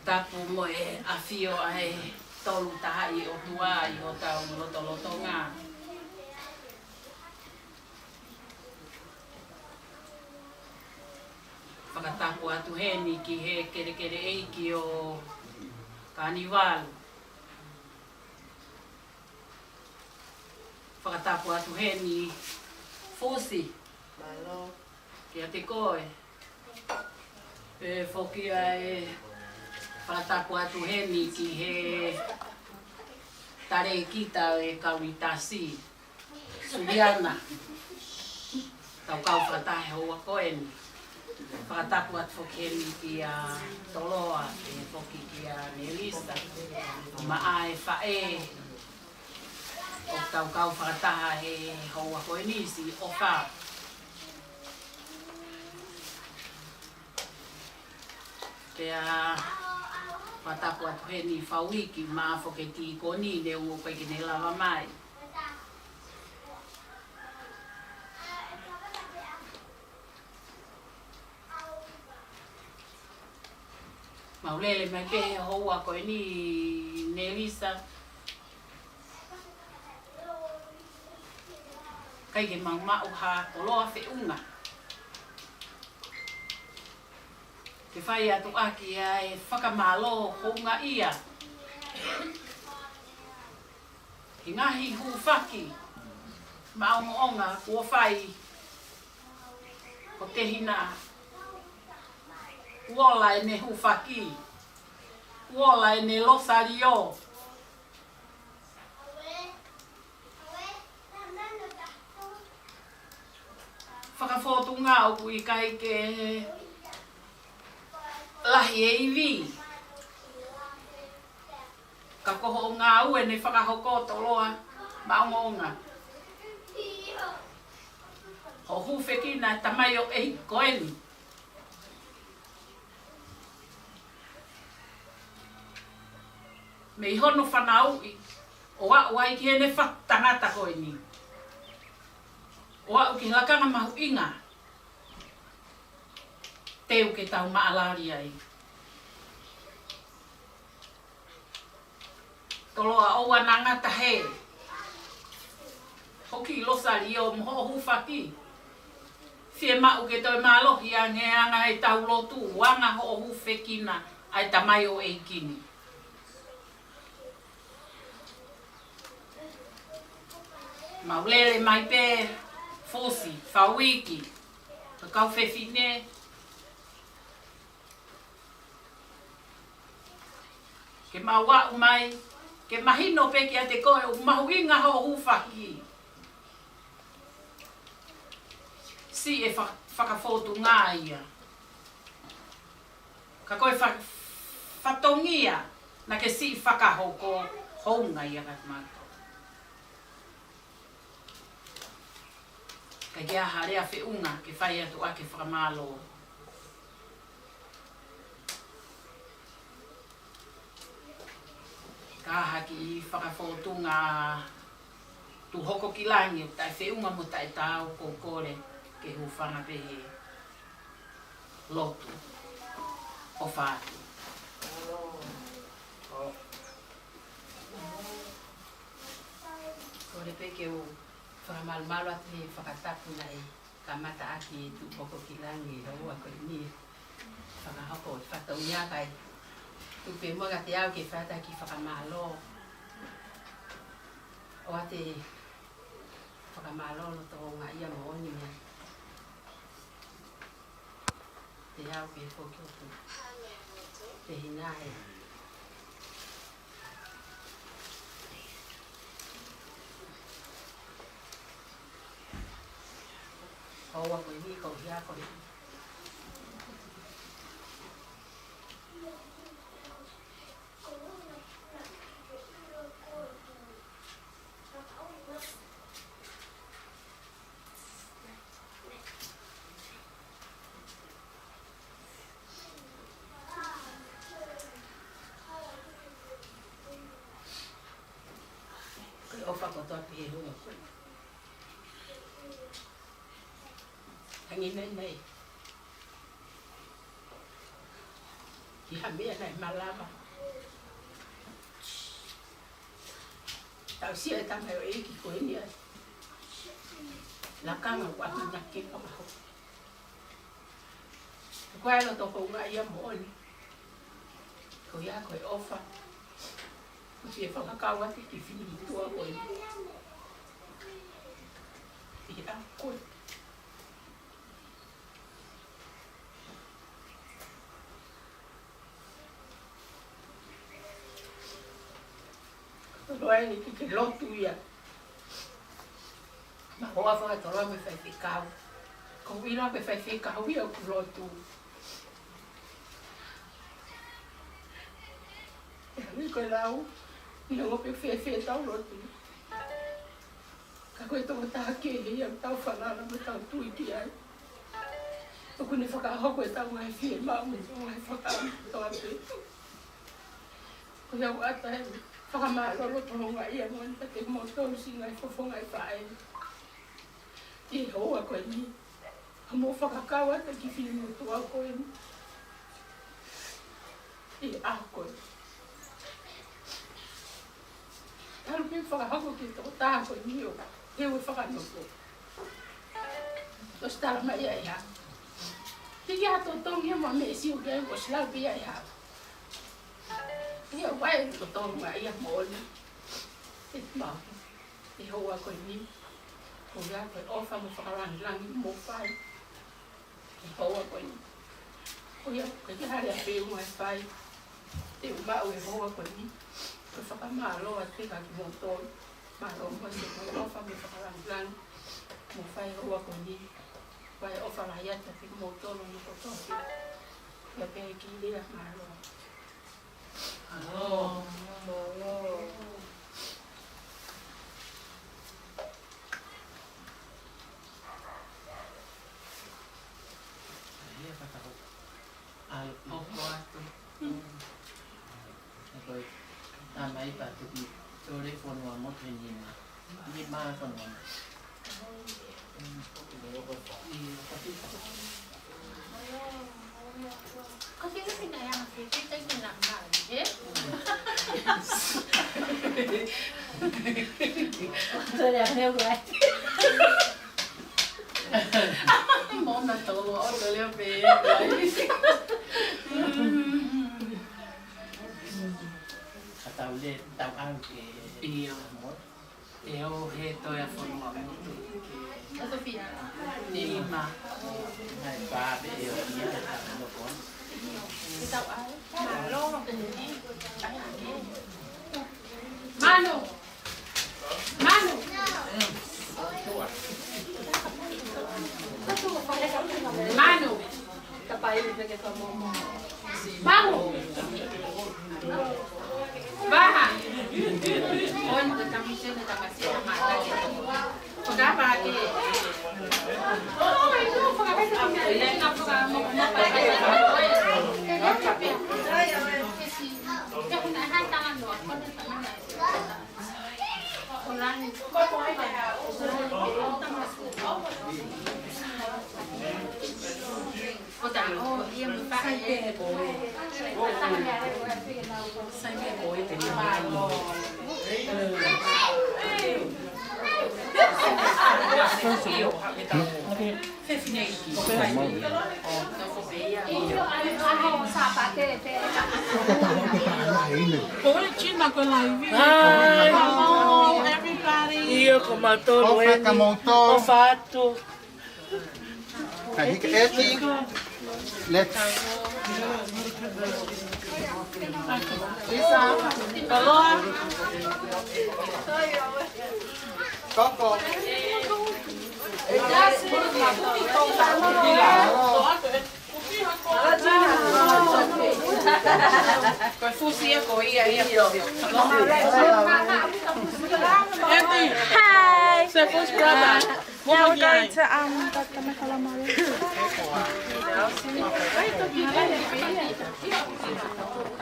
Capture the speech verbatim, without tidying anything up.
Tapu mo e ʻafio ʻa e Tolu Tahaʻi ʻOtua ʻi hotau lotolotonga. Fakatapu atu heni ki he kelekele ʻeiki ʻo Kanivalu. Fakatapu atu heni Fusi. Mālō. Kiate koe. Pea foki ʻa e fakatapu atu heni ki he talēkita ʻo e Kalitasi, Suliana. Tau kau fakataha he houa ko eni. Fakatapu atu foki heni kia Toloa, pea foki kia Melissa. Maʻa e faʻē ʻoku tau kau fakataha he houa ko eni, siʻi ʻOfa. Pea fakatapu atu heni Fauiki, maʻa foki e tīkoni, neongo ʻoku ʻikai ke ne lava mai. Mau lele mai pē he houa ko eni, Nelisa. ʻIkai ke mau maʻu ha koloa feʻunga ke fai atu ʻaki ʻa e fakamālō houngaʻia he ngaahi hūfaki maʻongoʻonga kuo fai ko Tehina. Kuo ola ʻene hūfaki, kuo ola ʻene losaliō. Fakafōtunga ʻoku ʻikai ke lahi e ivi, ka ko hoʻo ngāue ne fakahoko, Toloa maʻongoʻonga. Hoʻo hūfekina e tamaioʻeiki ko eni mei hono fanauʻi ʻo aʻu ai ki heʻene fatu tangata ko eni, ʻo aʻu ki he lakanga mahuʻinga te u ke tau maʻalali ai. Toloa, ʻoua naʻa ngata he hoʻo kiʻi losaliō mo hoʻo hūfaki. Fiemaʻu ke toe mālohi ange ʻa e anga ʻetau lotu, anga hoʻo hūfekina ʻa e tamaioʻeiki ni. Mau lele mai pē Fusi, Fauiki, ka kau fefine, ke mau aʻu mai ke mahino pē kiate koe ʻoku mahuʻinga hoʻo hūfaki. Siʻi e fa-, fakafōtunga ia. Ka ko e fa-, fatongia naʻa ke siʻi fakahoko, hounga ia kiate kimautolu. ʻIkai ke ʻi ai ha lea feʻunga ke fai atu ʻaki e fakamālō. Ka ha kiʻi fakafōtunga tuʻu hoko ki langi ʻoku taʻefeʻunga mo taʻetaau, ʻoku ou kole ke hūfanga pē he lotu ʻo fātu. Kole pē ke u fakamalumalu atu he fakatapu naʻe kamata ʻaki e tuʻu hoko ki langi he houa ko eni. Fakahoko e fatongia, kae tuku pē muʻa kiate au ke fai atu ha kiʻi fakamālō. ʻOatu e fakamālō loto houngaʻia moʻoni mai kiate au pea foki ki Tehina he houa ko eni, ko ia ko eni. Ko e ʻofa kotoa pē he houa ko eni. Hangē nai nai. ʻI ha meʻa naʻe malava. Tausia e tamaioʻeiki ko eni ʻa e lakanga ʻoku ʻamanaki ke fakahoko. Ko e loto houngaʻia moʻoni. Ko ia ko e ʻofa. Ko e fie fakakau atu ki he finemotuʻa ko eni. ʻI he ʻaho ko ē. Loa eni ki he lotu ia. Mahoa fakatoloa mo e faifekau. Ko e ʻuhinga pē faifekau ia ʻoku lotu. ʻE ui ko e lau, ʻi he ʻoku fēfē ʻetau lotu. Ka ko e tokotaha kehe ia ʻoku tau falala mo tau tui ki ai. ʻOku ne fakahoko ʻetau ngaahi fiemaʻu mo e ngaahi fakaʻamu kotoa pē. Ko ia ʻoku ʻatā e fakamālō loto houngaʻia moʻoni kiate kimoutolu siʻi ngaahi fofonga ʻi faʻē. ʻI he houa ko eni. Hoʻomou fakakau atu ki he finemotuʻa ko eni. ʻI he ʻaho ko ē. Talu pē fakahoko ki he tokotaha ko eni ʻo teu e fakanofo. ʻOsi tala mai ia ʻe ia. Hiki ha totongi mo e meʻa ʻe sio ki ai ʻosi lau pē ia ʻe ia. ʻIo, ʻoku ʻi ai e loto houngaʻia moʻoni. ʻE mau. ʻI he houa ko eni. Ko ia ko e ʻofa mo e fakalangilangi ʻoku mou fai. ʻI he houa ko eni. Ko ia, ko e hale a pē ʻoku mou fai. Te u maʻu e houa ko eni. Ko e fakamālō atu kiate kimoutolu. Mālō mo e ʻofa mo e fakalangilangi ʻoku mou fai he houa ko eni. Ko e ʻofa lahi atu kiate kimoutolu ni kotoa. Ia pē ki lea mālō. Mālō. Mālō. Ia, fakahoko. ʻAlu. Hoko atu. ʻA ko e, tā mai patu ki, tole fonua motu he nima. Nima fonua motu. Ko e fili pina ia, fili pina ia, ē? Tole a meu ai. Mona tolo, o tole a pe. Ka tau le, tau au ke. ʻIo. Mo. ʻE ʻo he toe a fonua motu. Nima. Nai pā pe ʻe ʻo ia ka tau no kon. Manu. Manu. Manu. Manu. Vaha. Hi. Hello, everybody. ʻIo, ko mātou ʻofa eni. ʻOfa atu. Ka hiki eti. Let's. Lisa. Hello. Koko. Ko e fusi ia ko ia ia. Hi. Say fusi brother. Now we're going to, um, the, the Mekalaumālie.